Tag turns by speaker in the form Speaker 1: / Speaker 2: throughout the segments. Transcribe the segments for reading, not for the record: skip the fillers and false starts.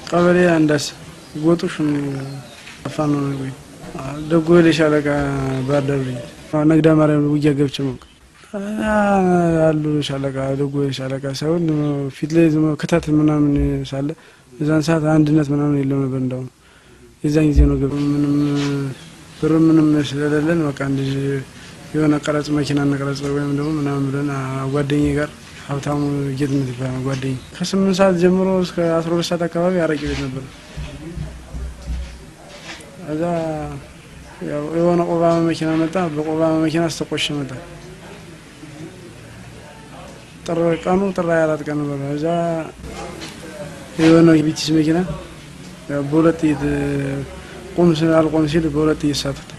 Speaker 1: ቀበሌ አንዳስ ጎጡሽ ፋኖ ነው። ደጎ ሻለቃ ባህር ዳር ነግዳ ማርያም ውጊያ ገብቼ ነው አሉ ሻለቃ ደጎ ሻለቃ ሳይሆን ፊት ላይ ክተት ምናምን ሳለ እዛን ሰዓት አንድነት ምናምን የለም ነበር። እንደውም የዛን ጊዜ ነው ምንም ብር ምንም ስለሌለን በቃ እንደዚህ የሆነ ቀረጽ መኪና እንቀረጽ ወይም ደግሞ ምናምን ብለን ጓደኛዬ ጋር ሀብታሙ ጌትነት ይባላል ጓደኛዬ ከ8 ሰዓት ጀምሮ እስከ 12 ሰዓት አካባቢ አረቂ ቤት ነበር። እዛ ያው የሆነ ቆባማ መኪና መጣ። በቆባማ መኪና አስተቆሸ መጣ። ጥር ቀኑ ጥር 24 ቀን ነበር። እዛ የሆነ ቢቲስ መኪና ያው በሁለት ጥይት ቆም አልቆም ሲል በሁለት ጥይት ሳቱት።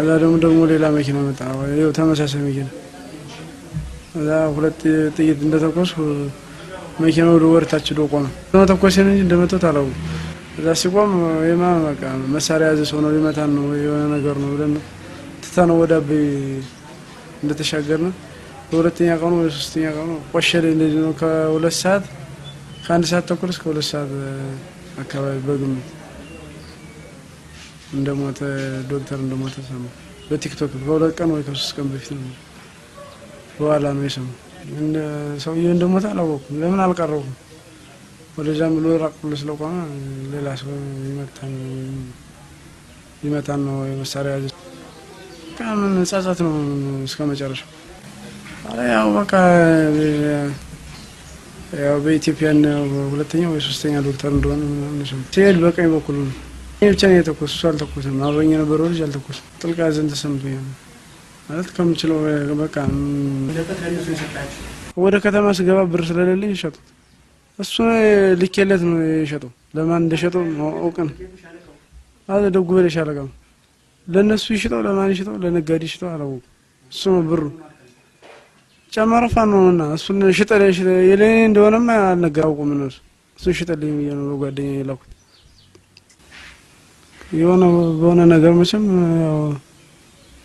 Speaker 1: እዛ ደግሞ ሌላ መኪና መጣ። ያው ተመሳሳይ መኪና እዛ ሁለት ጥይት እንደተኮስኩ መኪናው ወደ ታች ሄዶ ቆመ። መተኮሴን እንጂ እንደመታሁት አላወኩም። እዛ ሲቆም የማ በቃ መሳሪያ ያዘ ሰው ነው ሊመታን ነው የሆነ ነገር ነው ብለን ትተነው ወደ አበይ እንደተሻገርን በሁለተኛ ቀኑ ወይ ሶስተኛ ቀኑ ቆሸ ላይ እንደዚህ ነው። ከሁለት ሰዓት ከአንድ ሰዓት ተኩል እስከ 2 ሰዓት አካባቢ በግምት እንደሞተ ዶክተር እንደሞተ ሰማሁ። በቲክቶክ ከሁለት ቀን ወይ ከሶስት ቀን በፊት ነው በኋላ ነው የሰማሁት። እንደ ሰውዬው እንደሞተ አላወኩም። ለምን አልቀረቡም? ወደዛም ብሎ ራቅ ብሎ ስለቆመ ሌላ ሰው ይመታን ነው መሳሪያ ያዘ። በቃ ምን ጸጸት ነው እስከ መጨረሻው። ያው በቃ ያው በኢትዮጵያ ሁለተኛ ወይ ሶስተኛ ዶክተር እንደሆነ ምናምን ሲሄድ በቀኝ በኩል ነው። እኔ ብቻ ነው የተኮሰው፣ እሱ አልተኮሰም። አብሮኝ የነበረው ልጅ አልተኮሰም። ጥልቅ ሐዘን ተሰምቶኛል። ማለት ከምችለው በቃ ወደ ከተማ ስገባ ብር ስለሌለኝ ሸጡት። እሱ ልኬለት ነው የሸጠው። ለማን እንደሸጠው አውቅን አለ ደጉ በለ ሻለቃ ነው። ለነሱ ይሽጠው ለማን ይሽጠው ለነጋዴ ይሽጠው አላወኩም። እሱ ነው ብሩ ጨመረ ፋኖ ነውና እሱን ሽጠልኝ የለኔ እንደሆነማ አልነገራውቁም እነሱ። እሱን ሽጠልኝ ብዬ ነው በጓደኛዬ የላኩት። የሆነ በሆነ ነገር መቼም ያው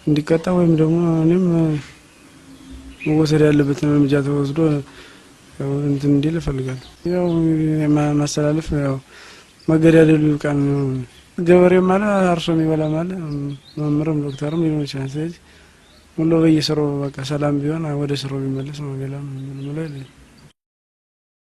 Speaker 1: እንዲቀጣ ወይም ደግሞ እኔም መወሰድ ያለበትን እርምጃ ተወስዶ ያው እንትን እንዲል እፈልጋለሁ። ያው ማስተላለፍ ያው መገዳደሉ ይብቃን ነው። ገበሬም አለ አርሶ የሚበላም አለ መምህርም ዶክተርም ሊሆን ይችላል። ስለዚህ ሁሉ በየስራው በቃ ሰላም ቢሆን ወደ ስራው ቢመለስ ነው። ሌላ ምንም የለኝም።